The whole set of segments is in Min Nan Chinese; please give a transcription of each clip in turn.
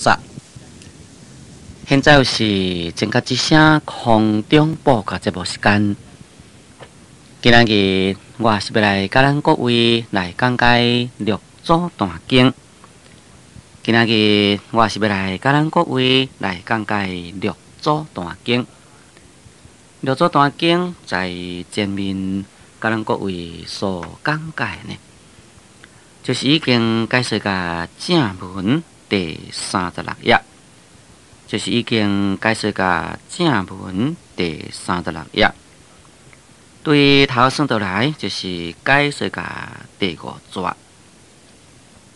十。現在是正覺之聲空中報告節目時間。今仔日我是欲來佮咱各位來講解六祖壇經。今仔日我是欲來佮咱各位來講解六祖壇經。六祖壇經在前面佮咱各位所講解呢，就是已經解說到正文第三十六頁，就是已經解說到正文第三十六頁。對頭算倒來，就是解說到第五節，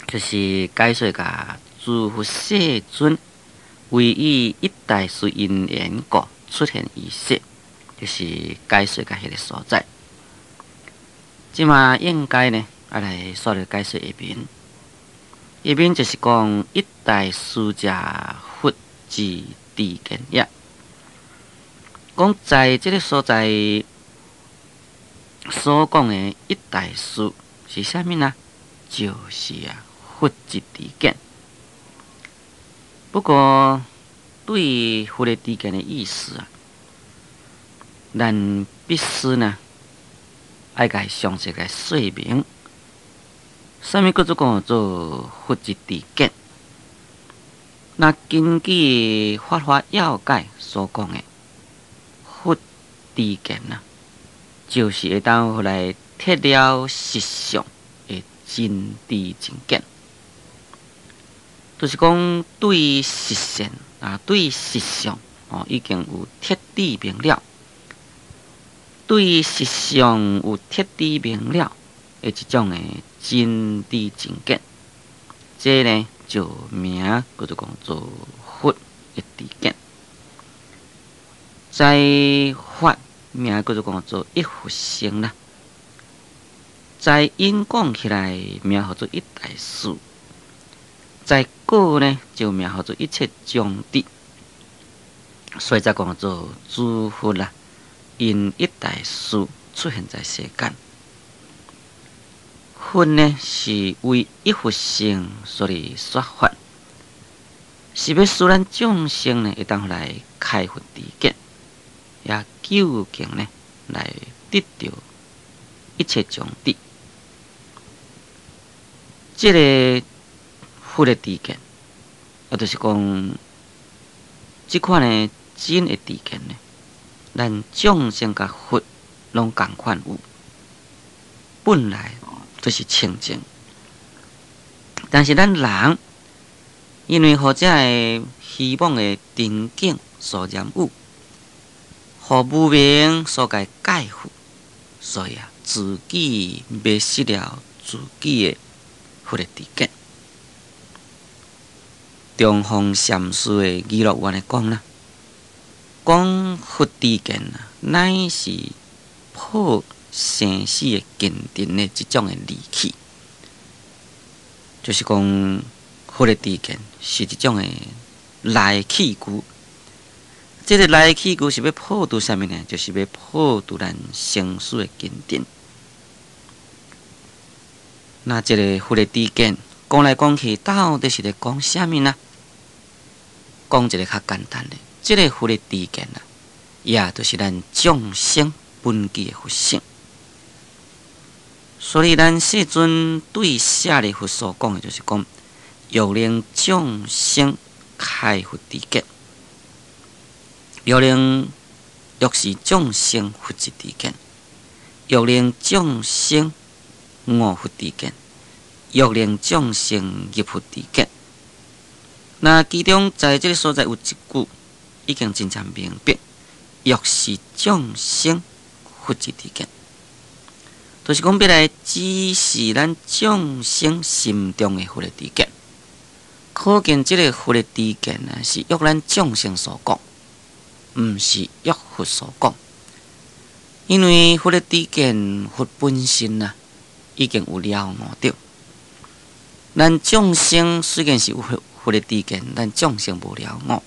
就是解說到諸佛世尊為以一大事因緣故出現於世，就是解說到彼个所在。這馬應該呢，啊來煞來解說下面，下面就是講一大事者佛之知見也。講在這个所在所講的一大事是啥物呢？就是啊，佛之知見。不過對佛的知見的意思啊，咱必須呢，愛共詳細來說明。啥物叫做講做佛之知見？那根據《法華要解》所講的佛知見啊，就是會當來徹了實相的真知正見，就是講對實現啊，對實相哦，已經有徹底明了，對實相有徹底明了的一種的真知正見，這呢就名叫做講做佛的知見，在法名叫做講做一佛性啦，在因講起來名號做一大事，在果呢就名號做一切種智，所以才講做諸佛啦，因一大事出現在世間。佛呢是為一佛性所以說法，是欲使咱眾生呢會當來開佛知見，也究竟呢來得著一切種智。這个佛的知見，啊，就是講這款的真的知見呢，咱眾生佮佛攏仝款有，本來就是清淨，但是咱人因為予這个虛妄的塵境所染污，予無明所共蓋覆，所以啊，自己迷失了自己的佛的知見。中峰禪師的語錄有按呢講啦，講佛知見啊，乃是破生死的根塵的一種的利器，就是講佛的知見是一種的利器具。這个利器具是欲破除啥物呢？就是欲破除咱生死的根塵。那這个佛的知見講來講去，到底是咧講啥物呢？講一個較簡單的，這个佛的知見啊，也就是咱眾生本具的佛性。所以咱世尊對舍利弗所講的，就是講，欲令眾生開佛知見，欲令欲示眾生佛之知見，欲令眾生悟佛知見，欲令眾生入佛知見。那其中在這个所在有一句已經真正明白，欲示眾生佛之知見，就是講欲來指示咱眾生心中的佛的知見。可見這个佛的知見啊，是約咱眾生所講，毋是約佛所講。因為佛的知見，佛本身啊，已經有了悟著。咱眾生雖然是有佛佛的知見，咱眾生無了悟。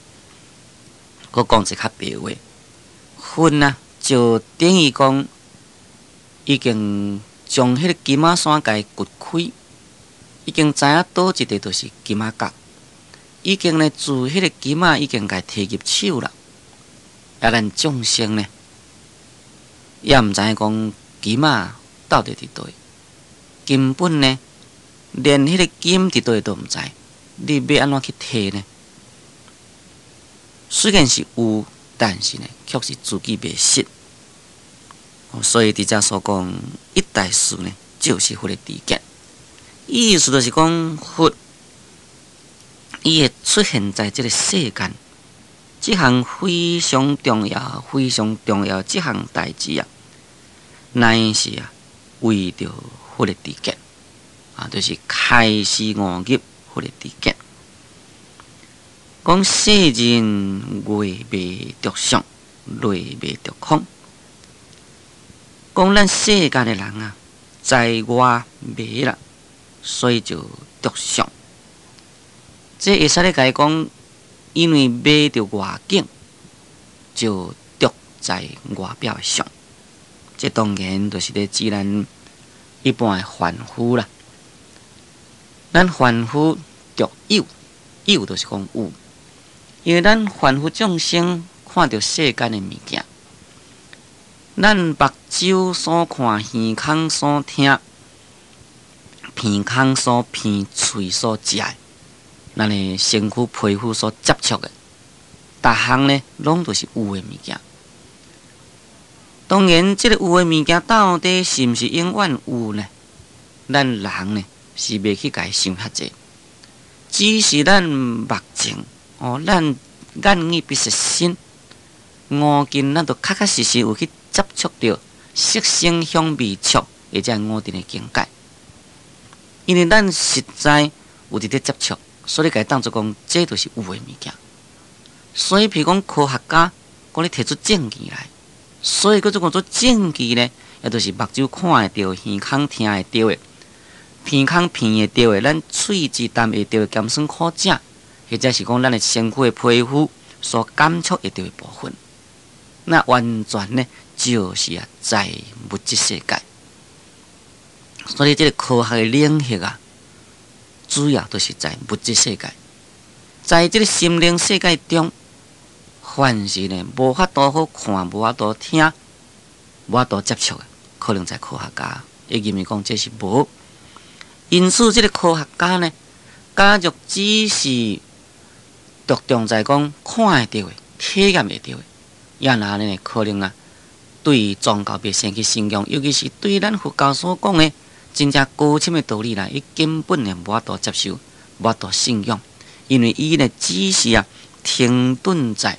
閣講一個較白話，佛啊，就等於講已經將彼个金仔山共掘開，已經知影佗一塊就是金仔角。已經呢，自彼个金仔已經共提入手啦。啊，咱眾生呢，也毋知影講金仔到底佇佗位，根本呢，連彼个金佇佗位都毋知，你欲按怎去提呢？雖然是有，但是呢，卻是自己袂識。所以佇遮所講，一大事呢，就是佛的知見。意思就是講佛，伊會出現在這个世間，這項非常重要、非常重要這項代誌啊，乃是啊，為著佛的知見啊，就是開示悟入佛的知見。講世人外迷著相，內迷著空。講咱世間的人啊，在外迷啦，所以就著相。這會使咧共伊講，因為迷著外境，就著在外表的相。這當然就是咧指咱一般的凡夫啦。咱凡夫著有，有就是講有，因為咱凡夫眾生看著世間的物件，咱目睭所看、耳孔所聽、鼻孔所鼻、喙所食的，咱的身軀皮膚所接觸的，逐項呢，攏都是有的物件。當然，這个有的物件到底是毋是永遠有呢？咱人呢是袂去共伊想遐濟，只是咱目前哦，咱眼耳鼻舌身五根，咱都確確實實有去接觸著色聲香味觸，或者五蘊的境界。因為咱實在有佇咧接觸，所以共伊當做講，這就是有的物件。所以，譬如講科學家講你提出證據來，所以叫做講做證據呢，也就是目睭看會著、耳孔聽會著的、鼻孔鼻會著的、咱喙舌啖會著的鹹酸苦澀，或者是講咱的身軀的皮膚所感觸會著的部分，那完全呢就是啊，在物質世界。所以，這个科學的領域啊，主要都是在物質世界，在這个心靈世界中，凡是呢無法度好看、無法度聽、無法度接觸的，可能在科學家會認為講這是無。因此，這个科學家呢，假如只是著重在講看會著的、體驗會著的，也若按呢可能啊，對宗教袂生起信仰，尤其是對咱佛教所講的真正高深的道理啦，伊根本呢無法度接受，無法度信仰，因為伊呢只是啊停頓在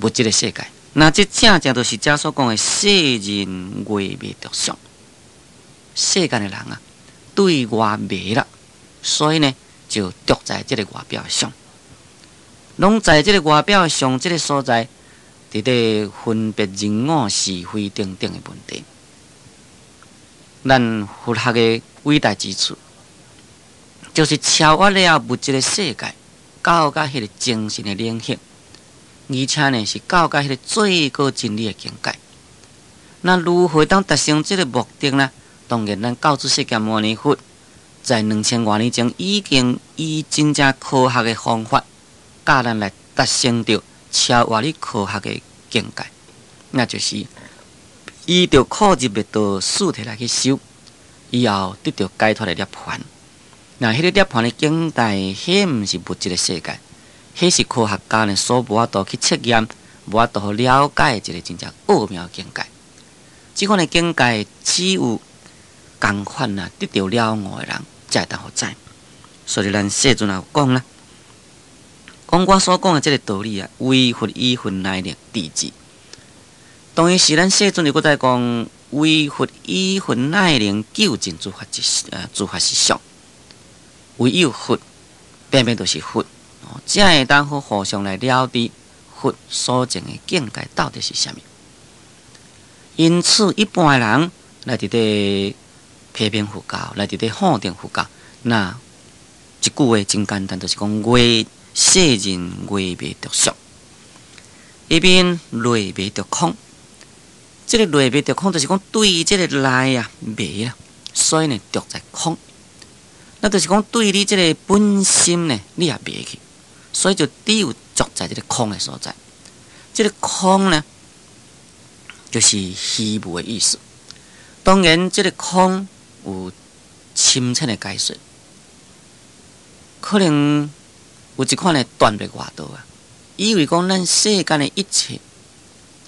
物質的世界。那這正正就是遮所講的世人外迷著相，世間的人啊，對外迷啦，所以呢就著在這个外表相，攏在這个外表相這个所在，佇咧分別人我是非等等的問題。咱佛學的偉大之處，就是超越了物質的世界，到達彼个精神的領域，而且呢是到達彼个最高真理的境界。那如何當達成這个目的呢？當然，咱救主釋迦牟尼佛在2000外年前已經以真正科學的方法，教咱來達成著超越你科學的境界，那就是依著苦集滅道四諦來去修，以後得著解脫的涅槃。那彼个涅槃的境界，彼毋是物質的世界，彼是科學家呢所無法度去測驗、無法度了解的一個真正奧妙的境界。這款的境界，只有仝款啊得著了悟的人才會當予知。所以咱世尊也有講啦，講我所講的這个道理啊，唯佛以佛乃能知之。當然是咱世尊又閣再講，唯佛以佛乃能究竟諸法之諸法實相。唯有佛，偏偏就是佛，才會當予互相來了知佛所證的境界到底是啥物。因此，一般的人來佇咧批評佛教，來佇咧否定佛教，那一句話真簡單，就是講外世人外迷著相，彼邊內迷著空。這个內迷著空，就是講對這个內啊迷啊，所以呢著在空。那就是講對你這个本心呢，你也迷去，所以就只有著在這个空的所在。這个空呢，就是虛無的意思。當然，這个空有深淺的解說，可能有一款的斷滅外道啊，以為講咱世間的一切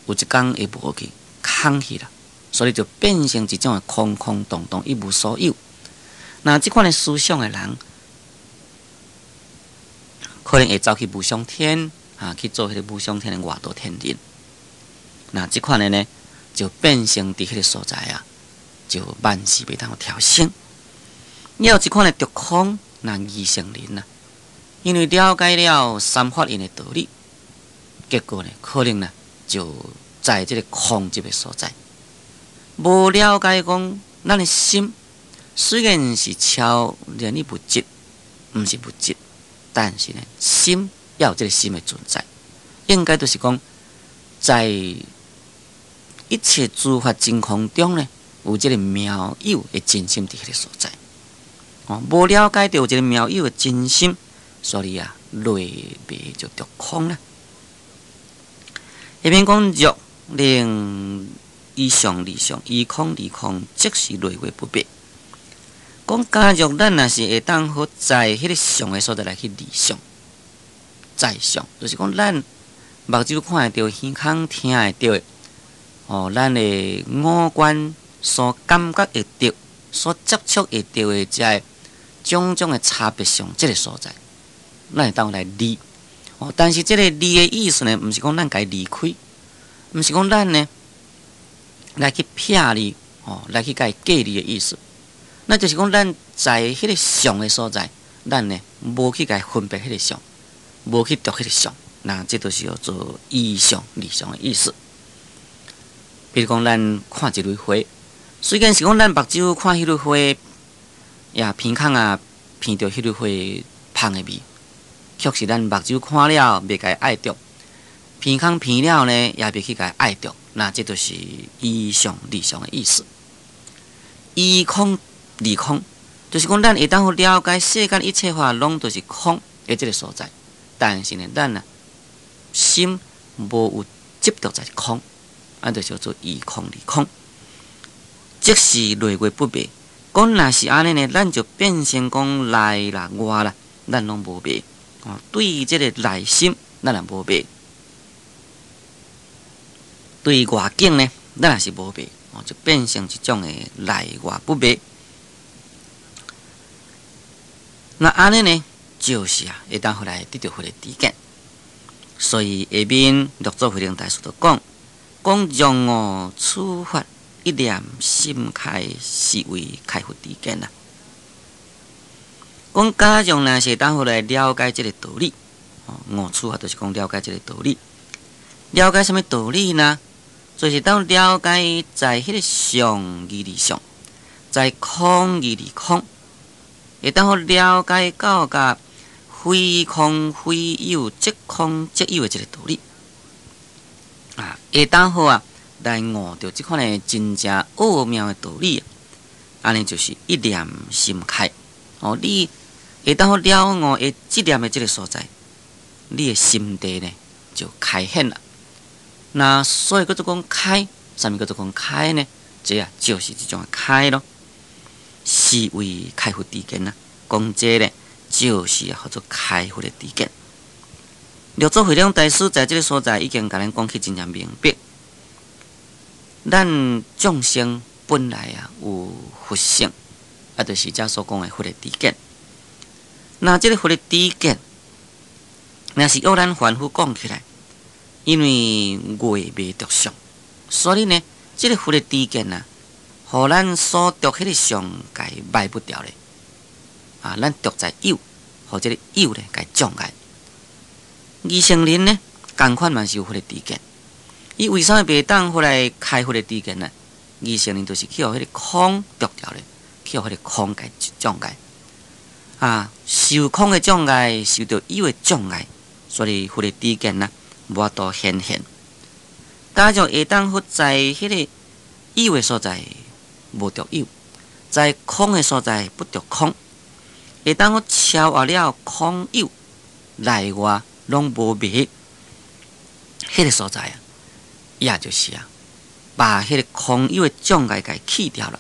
有一工會無去，空去啦，所以就變成一種的空空洞洞，一無所有。那這款的思想的人，可能會走去無上天啊，去做彼个無上天的外道天人。那這款的呢，就變成佇彼个所在啊，就萬事袂當調生。也有一款的著空，那二乘人啊，因為了解了三法印的道理，結果呢，可能呢就在這个空這个所在，無了解講咱的心雖然是超然於物質，毋是物質，但是呢，心也有這个心的存在，應該就是講在一切諸法真空中呢，有這个妙有的真心佇彼个所在。哦，無了解著有這个妙有的真心，所以啊，內迷就著空啦。下面講若能依相離相，依空離空，即是內外不迷。講假若咱若是會當好在彼个相的所在來去離相，在相，就是講咱目睭看會著，耳孔聽會著的，哦，咱的五官所感覺會著、所接觸會著的這个種種的差別相，這个所在，咱會當來離。哦，但是這个離的意思呢，毋是講咱共伊離開，毋是講咱呢來去撇離，哦，來去共伊隔離的意思。那就是講，咱在彼个相的所在，咱呢無去共伊分別彼个相，無去著彼个相，那這就是叫做依相離相的意思。比如講，咱看一蕊花，雖然是講咱目睭看彼蕊花，也鼻孔啊鼻著彼蕊花芳的味，卻是咱目睭看了袂共伊愛著，鼻孔鼻了呢也袂去共伊愛著，那這就是依相離相的意思。依空離空，就是講咱會當好了解世間一切法攏都是空的這个所在，但是呢，咱啊心無有執著在空，按就叫做依空離空，即是內外不迷。講若是按呢呢，咱就變成講內啦外啦，咱攏無迷。哦，對這个內心，咱也無迷；對外境呢，咱也是無迷。哦，就變成一種的內外不迷。那按呢呢，就是啊，會當予來得著佛的知見。所以下面六祖慧能大師就講：講若悟此法，一念心開，是為開佛知見啦。講假若若是會當予來了解這个道理，哦，悟此法就是講了解這个道理。了解啥物道理呢？就是當了解在彼个相而離相，在空而離空，會當予了解到甲非空非有，即空即有的這个道理。啊，會當好啊，來悟著這款的真正奧妙的道理，按呢就是一念心開。哦，你會當好了悟的這念的這个所在，你的心地呢就開顯啦。那所以叫做講開，啥物叫做講開呢？這啊就是這種開咯，是為開佛知見啦。講這呢，就是叫做開佛的知見。六祖慧能大師在這个所在已經共咱講起真正明白，咱眾生本來啊有佛性，啊，就是遮所講的佛的知見。那這个佛的知見，若是用咱凡夫講起來，因為外迷著相，所以呢，這个佛的知見啊，予咱所著彼个相，共伊賣不掉咧。啊，咱著在有，予這个有咧，共伊障礙。二乘人呢，仝款嘛是有佛的知見。伊為啥物袂當予來開佛的知見呢？二乘人就是去予彼个空著掉咧，去予彼个空共障礙。啊，受空的障礙，受著有的障礙，所以佛的知見呢，無法度顯現。假若會當予在彼个有的所在無著有，在空的所在不著空，會當閣超越了空有內外攏無迷，彼個所在啊，也就是啊，把彼個空有的障礙共去掉了。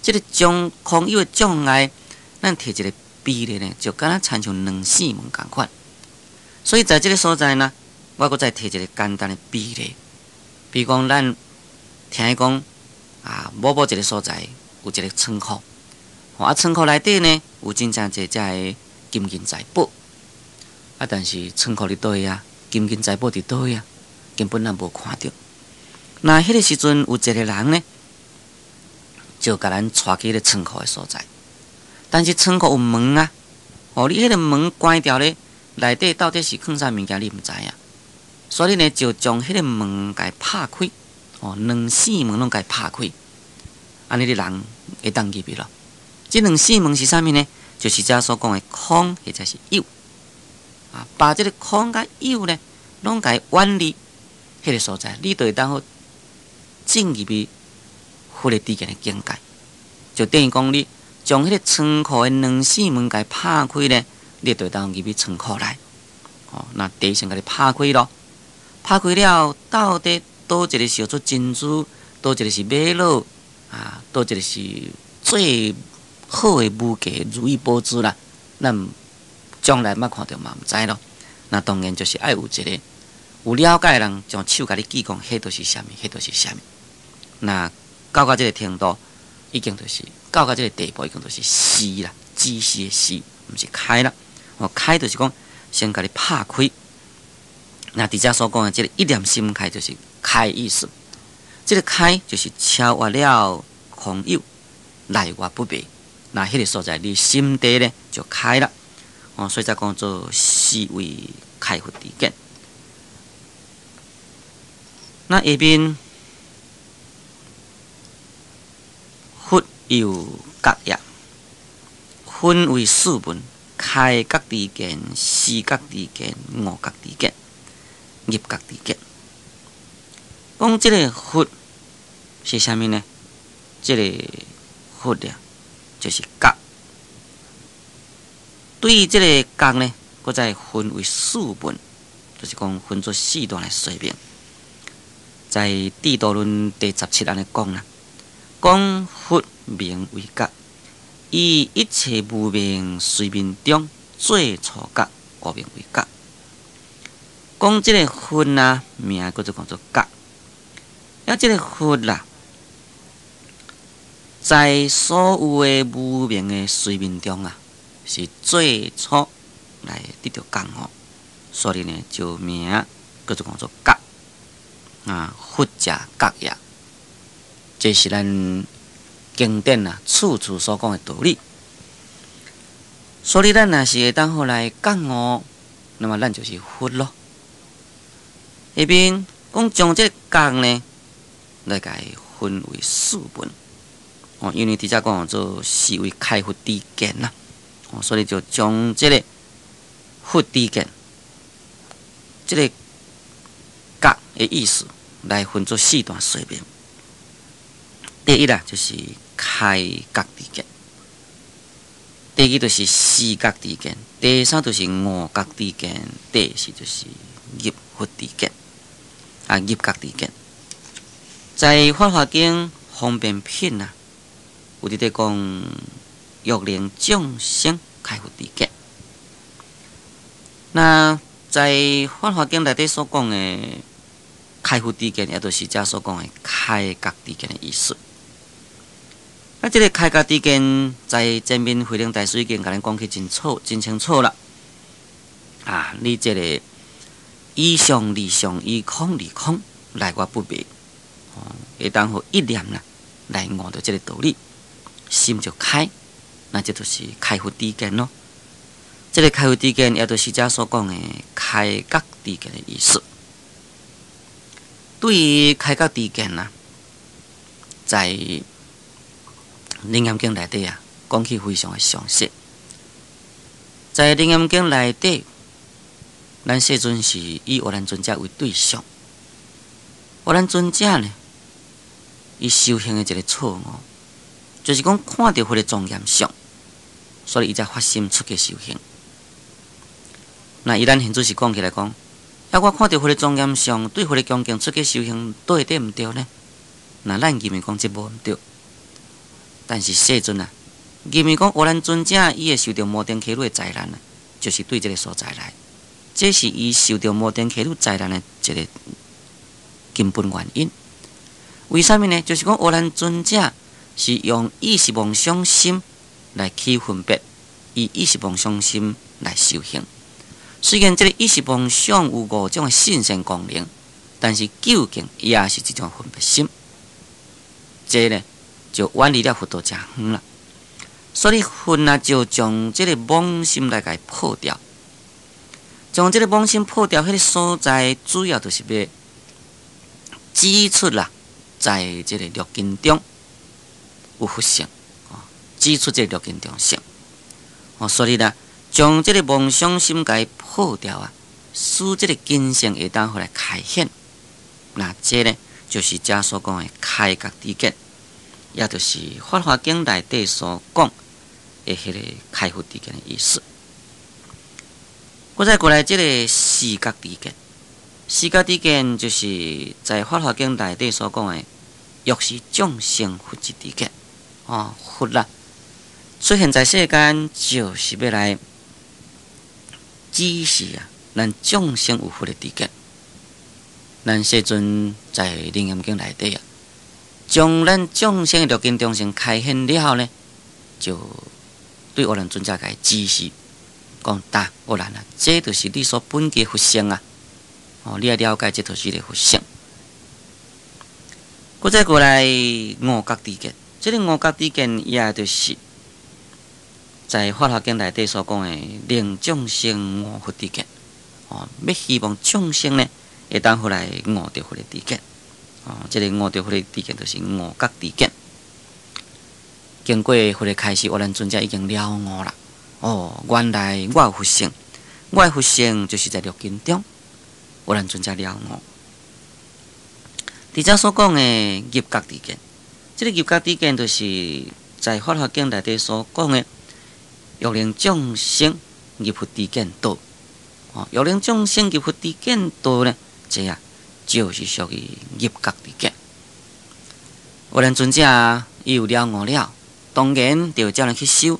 這个將空有的障礙，咱提一个比例呢，就敢若親像兩扇門仝款。所以在這个所在呢，我閣再提一个簡單的比例，比如講咱聽講啊，某某一个所在有一个倉庫，啊，倉庫內底呢有真正濟遮的金銀財寶，啊，但是倉庫佇佗位啊，金銀財寶佇佗位啊，根本咱無看著。那彼个時陣有一个人呢，就共咱帶去彼个倉庫的所在，但是倉庫有門啊，哦，你彼个門關掉咧，內底到底是囥啥物件，你毋知影。所以呢，就將彼个門共拍開，哦，兩扇門攏共拍開，按呢你人會當入去咯。這兩扇門是啥物呢？就是遮所講的空或者是有。啊，把這个空佮有呢，攏共遠離彼个所在，你就會當好進入去佛的知見的境界。就等於講，你將彼个倉庫的兩扇門共拍開呢，你就會當入去倉庫內。哦，那第一先共你拍開咯。拍開了，到底佗一个是做珍珠，佗一个是瑪瑙，啊，佗一个是最好的無價如意寶珠啦。咱將來捌看著嘛，毋知咯。那當然就是愛有一个有了解的人，將手共你指講，彼著是啥物，彼著是啥物。那到這个程度，已經就是到這个地步，已經就是視啦，知識的視，毋是開啦。哦，開就是講先共你拍開。那佇遮所講的這个一念心開，就是開意思。這个開就是超越了空有內外不迷。那彼个所在，你心地呢就開了。哦，所以才講做是為開佛知見。那下面佛有覺也，分為四門：開覺知見、思覺知見、悟覺知見、入覺知見。講這个佛是啥物呢？這个佛啊，就是覺。對於這个覺呢，閣再分為四門，就是講分做四段來說明。在《智度論》第17按呢講啦，講佛名為覺，以一切無明隨眠中最初覺，故名為覺。講這个佛啊，名叫做講做覺。啊，這个佛啦，在所有的無明的隨眠中啊，是最初來得著覺悟，所以呢，就名叫做講做覺。啊，佛者覺也，這是咱經典啊，處處所講的道理。所以咱若是會當好來覺悟，那麼咱就是佛咯。下面講將這个覺呢，來共伊分為四門。哦，因為佇遮講做是為開佛知見啦，哦，所以就將這个佛知見，這个覺的意思來分做四段說明。第一啦，就是開覺知見；第二就是思覺知見；第三就是悟覺知見；第四就是入佛知見，啊，入覺知見。在《法華經》方便品啊，有佇咧講欲令眾生開佛知見。那在《法華經》內底所講的開佛知見，也就是遮所講的開覺知見的意思。啊，這个開覺知見在前面慧能大師已經共咱講起真楚、真清楚啦。啊，你這个依相離相，依空離空，內外不迷，哦，會當予一念啦來悟著這个道理，心就開，那這就是開佛知見咯。這个開佛知見，也就是遮所講的開覺知見的意思。對於開覺知見啊，在《楞嚴經》內底啊，講起非常的詳細。在《楞嚴經》內底，咱世尊是以阿難尊者為對象。阿難尊者呢，伊修行的一个錯誤，就是講看著佛的莊嚴相，所以伊才發心出家修行。那以咱現主是講起來講，啊，我看著佛的莊嚴相，對佛的恭敬出家修行，佗會對毋對呢？那咱認為講這無毋對，但是世尊啊，認為講阿難尊者伊會受著摩登伽女的災難啊，就是對這个所在來，這是伊受著摩登伽女災難的一個根本原因。為啥物呢？就是講阿難尊者是用意識妄想心來去分別，以意識妄想心來修行。雖然這个意識妄想有五種的現身功能，但是究竟也是一種分別心。這呢就遠離了佛道真遠啦。所以佛啊就將這个妄心來共伊破掉，將這个妄心破掉，彼个所在主要就是欲指出啦，在這个六根中有佛性，指出這个六根中性。哦，所以呢，將這个妄想心共伊破掉啊，使這个根性會當予來開顯。那這呢，就是遮所講的開覺知見，也就是《法華經》內底所講的彼个開佛知見的意思。閣再過來，這个四覺知見，四覺知見就是在《法華經》內底所講的，欲是眾生佛之知見。哦，佛啦，出現在世間，就是欲來指示啊，咱眾生有佛的知見。咱世尊在《楞嚴經》內底啊，將咱眾生的六根中性開顯了後呢，就對阿難尊者共伊指示，講答阿難啊，這就是你所本具佛性啊！哦，你愛了解，這就是你的佛性。閣再過來悟覺知見，這个悟覺知見，也就是在《法華經》內底所講的令眾生悟佛知見。哦，欲希望眾生呢，會當予來悟著佛的知見。哦，這个悟著佛的知見就是悟覺知見。經過佛的開示，阿難尊者已經了悟啦。哦，原來我有佛性，我的佛性就是在六根中，阿難尊者了悟。佇遮所講的入覺知見，這个入覺知見就是在《法華經》內底所講的，欲令眾生入佛知見道。哦，欲令眾生入佛知見道呢，這啊就是屬於入覺知見。阿難尊者伊有了悟了，當然就照按呢去修，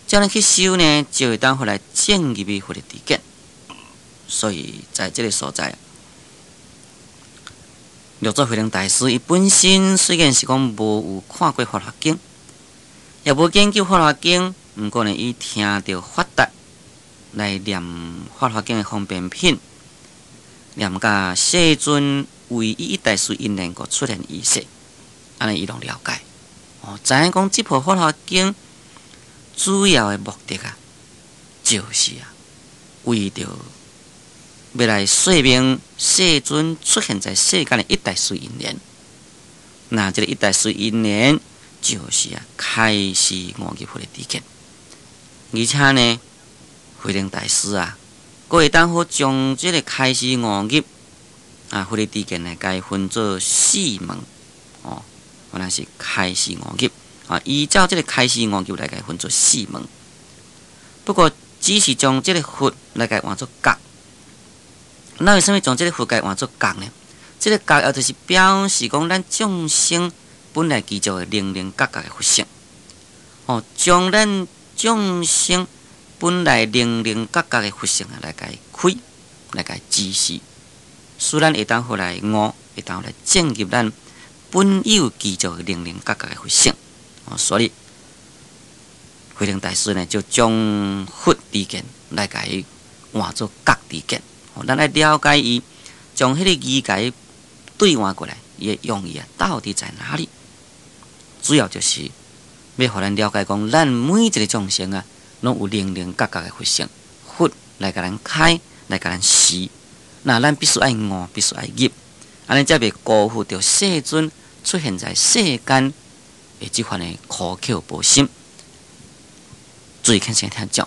照按呢去修呢，就會當予來證入去佛的知見。所以在這个所在，六祖慧能大師伊本身雖然是講無有看過《法華經》，也無研究《法華經》，毋過呢，伊聽著法達來念《法華經》的方便品，念甲世尊為以一大事因緣故出現於世，按呢伊攏了解。哦，知影講這部《法華經》主要的目的啊，就是啊，為著欲來說明世尊出現在世間的一大事因緣。那這个一大事因緣，就是啊，開示悟入佛的知見。而且呢，慧能大師啊，閣會當好將這个開示悟入啊佛的知見來共伊分做四門哦，原來是開示悟入啊，依照這个開示悟入來共伊分做四門。不過，只是將這个佛來共伊換做覺。那為啥物將這个佛共伊換做覺呢？這个覺也就是表示講，咱眾生本來具足的靈靈覺覺的佛性。哦，將咱眾生本來靈靈覺覺的佛性啊，來共伊開，來共伊指示，使咱會當予來悟，會當予來證入咱本有具足的靈靈覺覺的佛性。哦，所以慧能大師呢，就將佛知見來共伊換做覺知見。哦，咱愛了解伊，將彼个字共伊對換過來，伊的用意啊，到底在哪裡？主要就是欲予咱了解講，咱每一个眾生啊，攏有靈靈覺覺的佛性，佛來共咱開，來共咱示。那咱必須愛悟，必須愛入，按呢才袂辜負著世尊出現在世間的這番的苦口婆心。注意聽先聽講，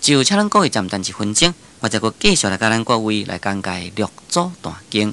就請咱各位暫等一分鐘，我再閣繼續來共咱各位來講解六祖壇經。